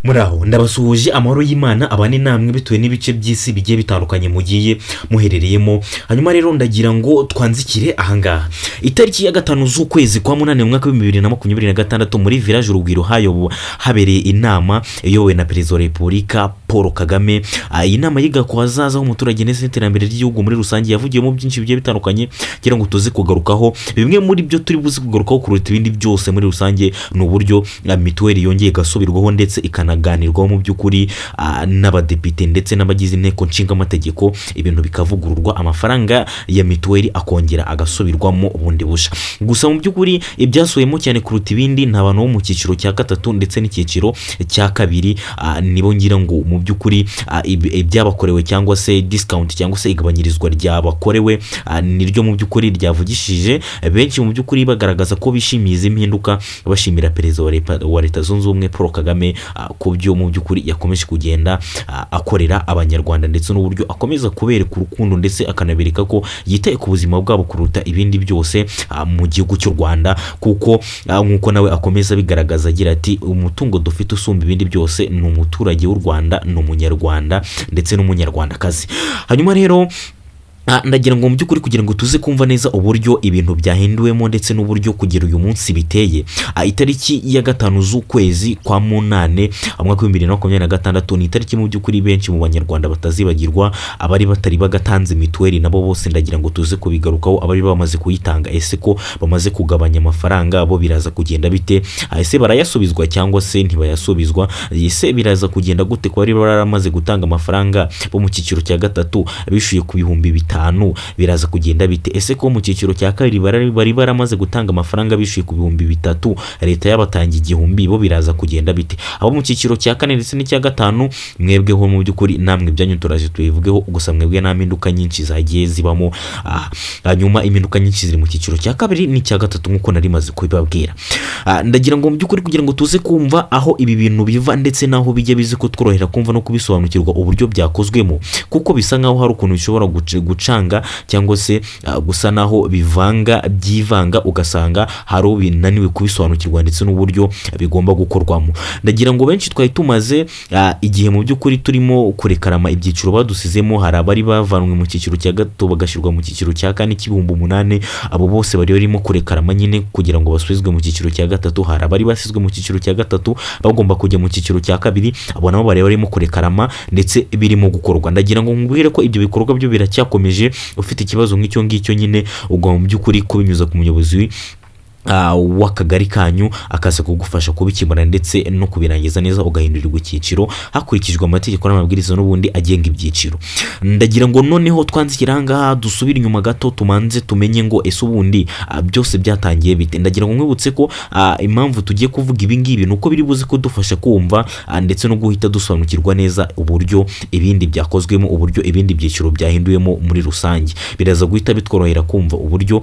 Muraho, ndabasuhuje, amahoro y'Imana abane namwe bitewe n'ibice by'isi bigiye bitandukanye mugiye muherereyemo. Hanyuma rero ndagira ngo twanzikire ahangaha. Itariki ya 5 z'ukwezi kwa 8 mu mwaka wa 2026, muri Village Urugwiro habereye inama iyobowe na Perezida wa Repubulika Paul Kagame. Iyi nama yiga ku hazaza h'umuturage ndetse n'iterambere ry'igihugu muri rusange. Yavugiyemo byinshi bigiye bitandukanye kugira ngo tuze kugarukaho. Bimwe muri byo turi buze kugarukaho kuruta ibindi byose muri rusange ni uburyo mituweli yongeye igasubirwaho ndetse ikanaganirwaho mu by'ukuri n'abadepite ndetse n'abagize Inteko Nshingamategeko, ibintu bikavugururwa, amafaranga ya mituweli akongera agasubirwamo bundi busha. Gusa mu by'ukuri ibyasuwemo cyane kuruta ibindi ni abantu bo mu cyiciro cya gatatu ndetse n'icyiciro cya kabiri. Nibo ngira ngo mu by'ukuri ibyabakorewe cyangwa se discount cyangwa se igabanyirizwa ryabakorewe niryo mu by'ukuri ryavugishije benshi, mu by'ukuri bagaragaza ko bishimiye izi mpinduka, bashimira Perezida wa Leta Zunze Ubumwe Paul Kagame ku byo mu by'ukuri yakomeje kugenda akorera Abanyarwanda, ndetse n'uburyo akomeza kubereka urukundo ndetse akanabereka ko yitaye ku buzima bwabo kuruta ibindi byose mu gihugu cy'u Rwanda, kuko nk'uko nawe akomeza abigaragaza agira ati: "Umutungo dufite usumba ibindi byose ni umuturage w'u Rwanda, ni Umunyarwanda ndetse n'Umunyarwandakazi." Hanyuma rero ndagira ngo mu by'ukuri kugira ngo tuze kumva neza uburyo ibintu byahinduwemo ndetse n'uburyo kugera uyu munsi biteye, itariki ya 5 z'ukwezi kwa 8 umwaka wa 2026 ni itariki mu by'ukuri benshi mu Banyarwanda batazibagirwa. Abari batari bagatanze mituweli nabo bose ndagira ngo tuze kubigarukaho. Abari bamaze kuyitanga, ese ko bamaze kugabanya amafaranga bo biraza kugenda bite? Ese barayasubizwa cyangwa se ntibayasubizwa? Ese biraza kugenda gute ko bari baramaze gutanga amafaranga bo mu cyiciro cya gatatu bishyuye ku 5000? Biraza kugenda bite? Ese ko mu cyiciro cya kabiri bari baramaze gutanga amafaranga bishyuye ku 3000, leta yabatanga 1000, bo biraza kugenda bite? Abo mu cyiciro cya kane ndetse n'icya gatanu, mwebweho mu by'ukuri namwe ibyanyu turaje tubivugeho. Gusa mwebwe nta mpinduka nyinshi zagiye zibamo. Hanyuma impinduka nyinshi ziri mu cyiciro cya kabiri n'icya gatatu nk'uko nari maze kubibabwira. Ndagira ngo mu by'ukuri kugira ngo tuze kumva aho ibi bintu biva ndetse n'aho bijya, bize kutworohera kumva no kubisobanukirwa uburyo byakozwemo, kuko bisa nkaho hari ukuntu bishobora gucanga cyangwa se gusa naho bivanga, byivanga, ugasanga hari uwo binaniwe kubisobanukirwa ndetse n'uburyo bigomba gukorwamo. Ndagira ngo benshi twari tumaze igihe mu by'ukuri turimo kurekarama ibyiciro badusizemo. Hari abari bavanwe mu cyiciro cya gatatu bagashyirwa mu cyiciro cya kane cy'ibihumbi 8, abo bose bari barimo kurekarama nyine kugira ngo basubizwe mu cyiciro cya gatatu. Hari abari basizwe mu cyiciro cya gatatu bagomba kujya mu cyiciro cya kabiri, abo nabo bari barimo kurekarama ndetse birimo gukorwa. Ndagira ngo nkubwire ko ibyo bikorwa byo biracyakomeje. Ufite ikibazo nk'icyo ngicyo nyine ugomba mu by'ukuri kubinyuza ku muyobozi w'akagari kanyu, akaza kugufasha kubikemura ndetse no kubirangiza neza, ugahindurirwa icyiciro hakurikijwe amategeko n'amabwiriza n'ubundi agenga ibyiciro. Ndagira ngo noneho twanzikira aha ngaha, dusubire inyuma gato, tumanze tumenye ngo ese ubundi byose byatangiye bite. Ndagira ngo nkwibutse ko impamvu tugiye kuvuga ibi ngibi ni uko biri buze kudufasha kumva ndetse no guhita dusobanukirwa neza uburyo ibindi byakozwemo, uburyo ibindi byiciro byahinduwemo muri rusange. Biraza guhita bitworohera kumva uburyo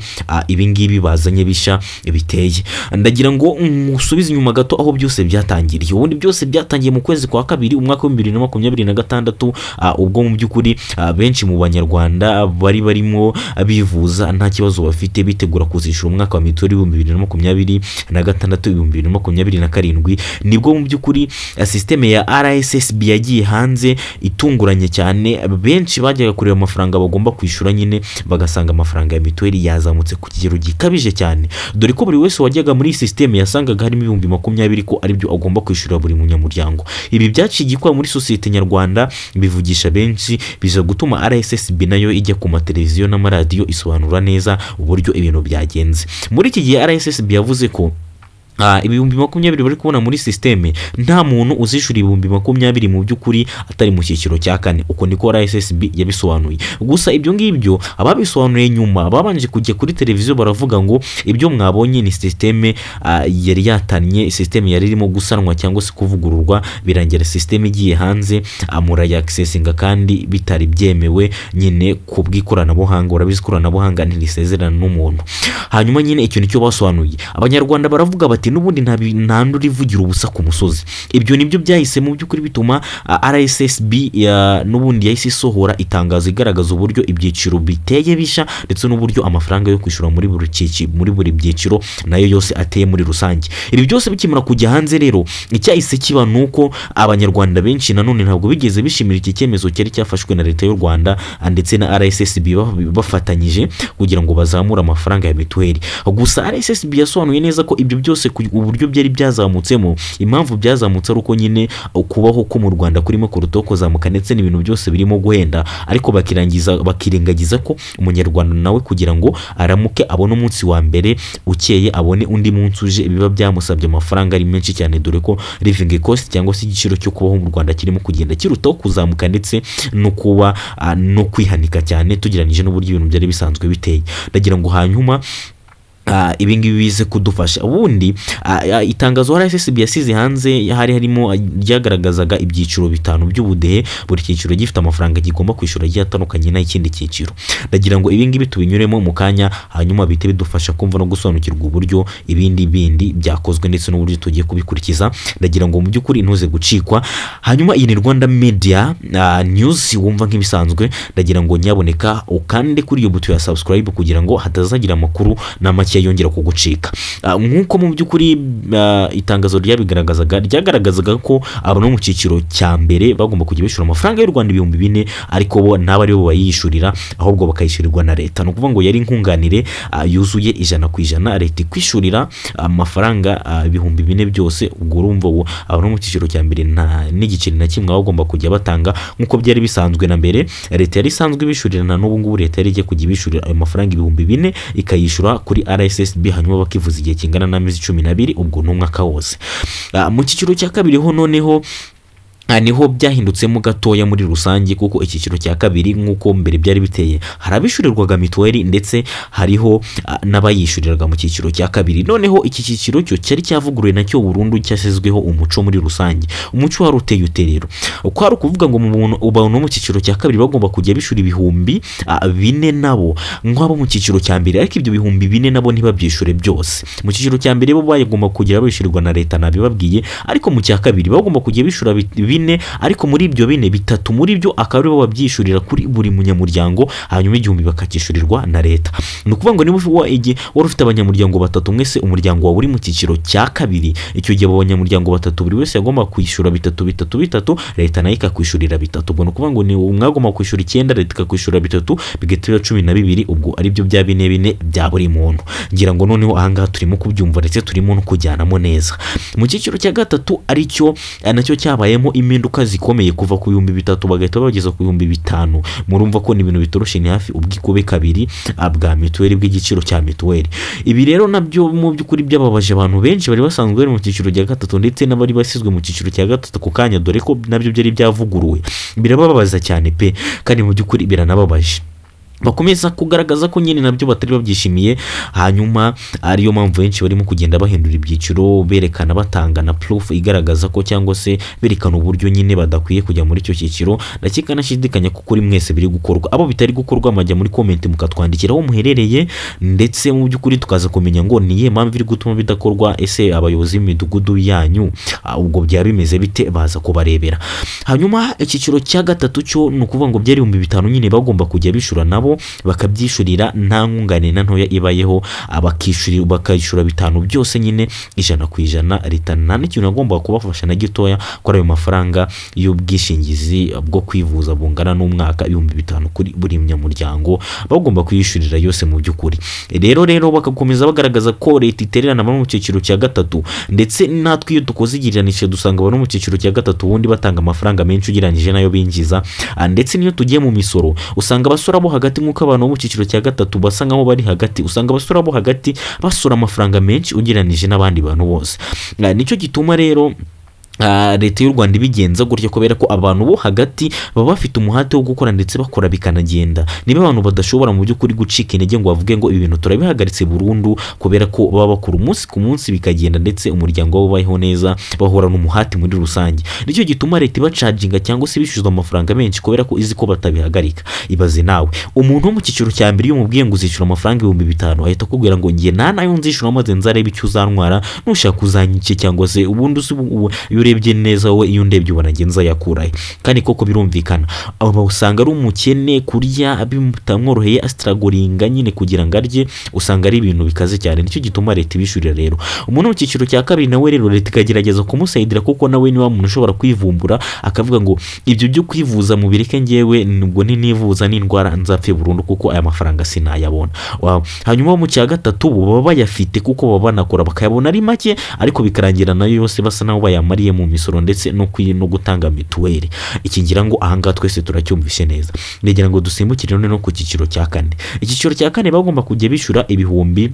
ibi ngibi bazanye bisha biteye. Ndagira ngo musubize inyuma gato aho byose byatangiriye. Ubundi byose byatangiye mu kwezi kwa kabiri umwaka wa 2026, ubwo mu by'ukuri benshi mu Banyarwanda bari barimo bivuza nta kibazo bafite, bitegura kuzishyura umwaka wa mituweli 2026, 2027. Nibwo mu by'ukuri sisiteme ya RSSB yagiye hanze itunguranye cyane. Benshi bajyaga kureba amafaranga bagomba kwishyura nyine, bagasanga amafaranga ya mituweli yazamutse ku kigero gikabije cyane, dore ko buri wese wajyaga muri iyi sisiteme yasangaga harimo 20,000 ko aribyo agomba kwishyura buri munyamuryango. Ibi byaciye igikuba muri sosiyete nyarwanda, bivugisha benshi, biza gutuma RSSB nayo ijya ku mateleviziyo n'amaradiyo isobanura neza uburyo ibintu byagenze. Muri iki gihe RSSB yavuze ko 20,000 bari kubona muri sisiteme, nta muntu uzishyura 20,000 mu by'ukuri atari mu cyiciro cya kane. Uko niko RSSB yabisobanuye. Gusa ibyo ngibyo ababisobanuye nyuma babanje kujya kuri televiziyo baravuga ngo ibyo mwabonye ni sisiteme yari yatannye, sisiteme yari irimo gusanwa cyangwa se kuvugururwa, birangira sisiteme igiye hanze, murayakisesinga kandi bitari byemewe nyine ku bw'ikoranabuhanga. Urabizi, ikoranabuhanga ntirisezerana n'umuntu. Hanyuma nyine icyo nicyo basobanuye. Abanyarwanda baravuga bati bati n'ubundi nta nduru ivugira ubusa ku musozi. Ibyo nibyo byahise mu by'ukuri bituma RSSB n'ubundi yahise isohora itangazo igaragaza uburyo ibyiciro biteye bishya, ndetse n'uburyo amafaranga yo kwishyura muri buri byiciro nayo yose ateye muri rusange. Ibi byose bikimara kujya hanze rero, icyahise kiba ni uko Abanyarwanda benshi nanone ntabwo bigeze bishimira iki cyemezo cyari cyafashwe na Leta y'u Rwanda ndetse na RSSB bafatanyije kugira ngo bazamure amafaranga ya mituweli. Gusa RSSB yasobanuye neza ko ibyo byose uburyo byari byazamutsemo, impamvu byazamutse ari uko nyine kubaho ko mu Rwanda kurimo kurutaho kuzamuka, ndetse n'ibintu byose birimo guhenda, ariko bakirangiza bakirengagiza ko Umunyarwanda nawe kugira ngo aramuke abone umunsi wa mbere ukeye, abone undi munsi uje, biba byamusabye amafaranga ari menshi cyane, dore ko living cost cyangwa se igiciro cyo kubaho mu Rwanda kirimo kugenda kirutaho kuzamuka, ndetse no kuba no kwihanika cyane tugereranyije n'uburyo ibintu byari bisanzwe biteye. Ndagira ngo hanyuma ibi ngibi bize kudufasha. Ubundi itangazo RSSB yasize hanze hari harimo ryagaragazaga ibyiciro bitanu by'ubudehe, buri cyiciro gifite amafaranga kigomba kwishyura agiye atandukanye n'ikindi cyiciro. Ndagira ngo ibi ngibi tubinyuremo mu kanya, hanyuma bihite bidufasha kumva no gusobanukirwa uburyo ibindi bindi byakozwe ndetse n'uburyo tugiye kubikurikiza. Ndagira ngo mu by'ukuri ntuze gucikwa. Hanyuma iyi ni Rwanda Media News wumva nk'ibisanzwe. Ndagira ngo nyaboneka ukande kuri iyo buto ya subscribe kugira ngo hatazagira amakuru na make yongera kugucika. Nk'uko mu by'ukuri itangazo ryabigaragazaga, ryagaragazaga ko abantu bo mu cyiciro cya mbere bagomba kujya bishyura amafaranga y'u Rwanda 4000, ariko bo ntabwo aribo bayishyurira, ahubwo bakayishyurirwa na Leta. Ni ukuvuga ngo yari nkunganire yuzuye 100%, Leta ikwishyurira amafaranga 4000 byose. Ubwo urumva ubu abantu bo mu cyiciro cya mbere nta n'igiceri na kimwe baba bagomba kujya batanga nk'uko byari bisanzwe na mbere. Leta yari isanzwe ibishyurira, na n'ubu ngubu Leta yari igiye kujya ibishyurira ayo mafaranga 4000, ikayishyura kuri RSSB, hanyuma bakivuza igihe kingana n'amezi 12, ubwo ni umwaka wose. Mu cyiciro cya kabiri ho noneho niho byahindutsemo gatoya muri rusange, kuko icyiciro cya kabiri nk'uko mbere byari biteye, hari abishyurirwaga mituweli ndetse hariho n'abayishyurirwaga mu cyiciro cya kabiri. Noneho iki cyiciro cyo cyari cyavuguruwe nacyo burundu, cyashyizweho umuco muri rusange. Umuco wari uteye ute rero? Uko ari ukuvuga ngo mu muntu abantu bo mu cyiciro cya kabiri bagomba kujya bishyura 4000 nabo nk'abo mu cyiciro cya mbere, ariko ibyo 4000 nabo ntibabyishyure byose. Mu cyiciro cya mbere bo bagomba kujya bishyurirwa na Leta, nabibabwiye, ariko mu cya kabiri bagomba kujya bishyura 4, ariko muri ibyo 4, 3 muri byo akaba aribo babyishyurira kuri buri munyamuryango, hanyuma 1000 bakacyishyurirwa na Leta. Ni ukuvuga ngo niba wari ufite abanyamuryango batatu, mwese umuryango wawe uri mu cyiciro cya kabiri, icyo gihe abo banyamuryango batatu buri wese yagomba kwishyura bitatu, bitatu, bitatu, Leta nayo ikakwishyurira bitatu. Ubwo ni ukuvuga ngo ni mwagomba kwishyura 9, Leta ikakwishyura bitatu, bigahita biba 12, ubwo aribyo bya 4 4 bya buri muntu. Ngira ngo noneho ahangaha turimo kubyumva ndetse turimo no kujyanamo neza. Mu cyiciro cya gatatu, aricyo nacyo cyabayemo impinduka zikomeye, kuva ku 3000 bagahita bageza ku 5000, murumva ko ni ibintu bitoroshye, ni hafi ubwikube kabiri bwa mituweli, bw'igiciro cya mituweli. Ibi rero nabyo mu by'ukuri byababaje abantu benshi bari basanzwe bari mu cyiciro cya gatatu, ndetse n'abari basizwe mu cyiciro cya gatatu ku kanya, dore ko nabyo byari byavuguruwe. Birababaza cyane pe, kandi mu by'ukuri biranababaje. Bakomeza kugaragaza ko nyine nabyo batari babyishimiye, hanyuma ariyo mpamvu benshi barimo kugenda bahindura ibyiciro, berekana, batanga na proof igaragaza ko cyangwa se berekana uburyo nyine badakwiye kujya muri icyo cyiciro. Ndakeka nashidikanya ko kuri mwese biri gukorwa. Abo bitari gukorwa, majya muri comment mukatwandikira aho muherereye, ndetse mu by'ukuri tukaza kumenya ngo ni iyihe mpamvu iri gutuma bidakorwa. Ese abayobozi b'imidugudu yanyu ubwo byaba bimeze bite? Baza kubarebera. Hanyuma icyiciro cya gatatu cyo ni ukuvuga ngo byari 5000 nyine bagomba kujya bishyura, nabo bakabyishyurira nta nkunganire na ntoya ibayeho, bakishyura 5 byose nyine 100%. Leta nta n'ikintu yagombaga kubafasha na gitoya kuri ayo mafaranga y'ubwishingizi bwo kwivuza bungana n'umwaka, 5000 kuri buri munyamuryango, bagomba kuyishyurira yose mu by'ukuri. Rero bagakomeza bagaragaza ko Leta itererana abari mu cyiciro cya gatatu, ndetse natwe iyo dukoze igereranisha dusanga abari mu cyiciro cya gatatu ubundi batanga amafaranga menshi ugereranyije n'ayo binjiza. Ndetse n'iyo tugiye mu misoro, usanga abasora bo hagati, nk'uko abantu bo mu cyiciro cya gatatu basa nkaho bari hagati, usanga abasora bo hagati basora amafaranga menshi ugereranyije n'abandi bantu bose. Nicyo gituma rero Leta y'u Rwanda ibigenza gutya kubera ko abantu bo hagati baba bafite umuhate wo gukora ndetse bakora bikanagenda. Niba abantu badashobora mu by'ukuri gucika intege ngo bavuge ngo ibi bintu turabihagaritse burundu, kubera ko baba bakora umunsi ku munsi bikagenda, ndetse umuryango wabo ubayeho neza, bahorana umuhate muri rusange. Nicyo gituma leta ibacharginga cyangwa se bishyuza amafaranga menshi, kubera ko izi ko batabihagarika. Ibaze nawe, umuntu wo mu cyiciro cya mbere, iyo umubwiye ngo uzishyura amafaranga 5000, ahita akubwira ngo ngiye nta nayo nzishyura, maze nzarebe icyo uzantwara, nushaka uzanyice, cyangwa se ubundi iyo urebye neza wowe, iyo undebye ubona nge nzayakurahe? Kandi koko birumvikana, aba usanga ari umukene, kurya bitamworoheye, astrugglinga nyine kugira ngo arye, usanga ari ibintu bikaze cyane. Nicyo gituma leta ibishyurira. Rero umuntu wo mu cyiciro cya kabiri nawe rero leta ikagerageza kumusayidira, kuko nawe niba umuntu ushobora kwivumbura akavuga ngo ibyo byo kwivuza mubireke, ngewe nubwo ninivuza n'indwara nzapfe burundu, kuko aya mafaranga sinayabona. Wow. Hanyuma mu cya gatatu bo baba bayafite, kuko baba banakora bakayabona ari make, ariko bikarangira nayo yose basa naho bayamariye mu misoro ndetse no gutanga mituweli. Iki ngira ngo ahangaha twese turacyumvishe neza. Ndagira ngo dusimbukire none no ku cyiciro cya kane. Icyiciro cya kane bagomba kujya bishyura 8000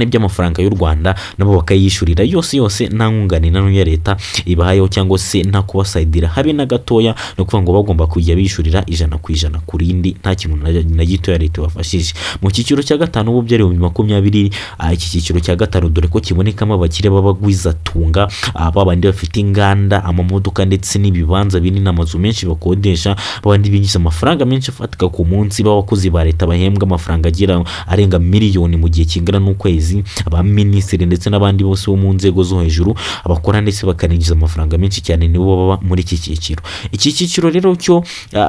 by'amafaranga y'u Rwanda, nabo bakayishyurira yose yose, nta nkunganire na ya leta ibahayeho cyangwa se nta kubasayidira habe na gatoya. Ni ukuvuga ngo bagomba kujya bishyurira 100% ku rindi, nta kintu na gitoya leta ibafashije. Mu cyiciro cya gatanu ubu byari 20000. Iki cyiciro cya gatanu, dore ko kibonekamo abakire b'abagwizatunga, babandi bafite inganda, amamodoka ndetse n'ibibanza binini, amazu menshi bakodesha, babandi binjiza amafaranga menshi afatika ku munsi, b'abakozi ba leta bahembwa amafaranga agera arenga miliyoni mu gihe kingana n'ukwezi, abaminisitiri ndetse n'abandi bose bo mu nzego zo hejuru abakora ndetse bakaninjiza amafaranga menshi cyane, nibo baba muri iki cyiciro. Iki cyiciro rero cyo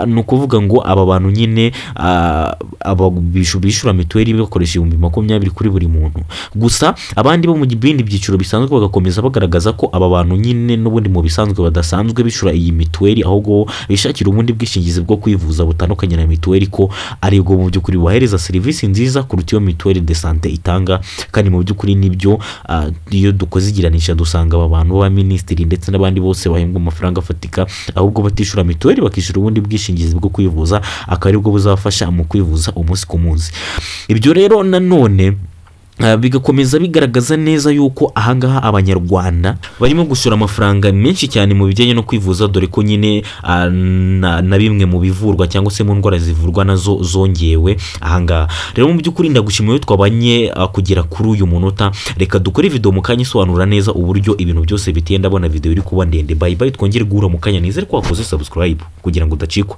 ni ukuvuga ngo aba bantu nyine aba bishyura mituweli bakoresha 20000 kuri buri muntu gusa. Abandi bo mu bindi byiciro bisanzwe bagakomeza bagaragaza ko aba bantu nyine n'ubundi mu bisanzwe badasanzwe bishyura iyi mituweli, ahubwo bishakira ubundi bwishingizi bwo kwivuza butandukanye na mituweli, ko aribwo mu by'ukuri bubahereza serivisi nziza kuruta iyo mutuelle de santé itanga. Kandi mu by'ukuri nibyo, iyo dukoze igeranisha dusanga aba bantu b'abaminisitiri ndetse n'abandi bose bahembwa amafaranga afatika ahubwo batishyura mituweli, bakishyura ubundi bwishingizi bwo kwivuza, akaba aribwo buzabafasha mu kwivuza umunsi ku munsi. Ibyo rero nanone bigakomeza bigaragaza neza yuko ahangaha Abanyarwanda barimo gushora amafaranga menshi cyane mu bijyanye no kwivuza, dore ko nyine na bimwe mu bivurwa cyangwa se mu ndwara zivurwa nazo zongewe ahangaha. Rero mu by'ukuri ndagushimiye iyo twabanye kugera kuri uyu munota. Reka dukore video mu kanya isobanura neza uburyo ibintu byose biteye. Ndabona video iri kuba ndende. Bye bye, twongere guhura mu kanya. Nizere ko wakoze subscribe kugira ngo udacikwa.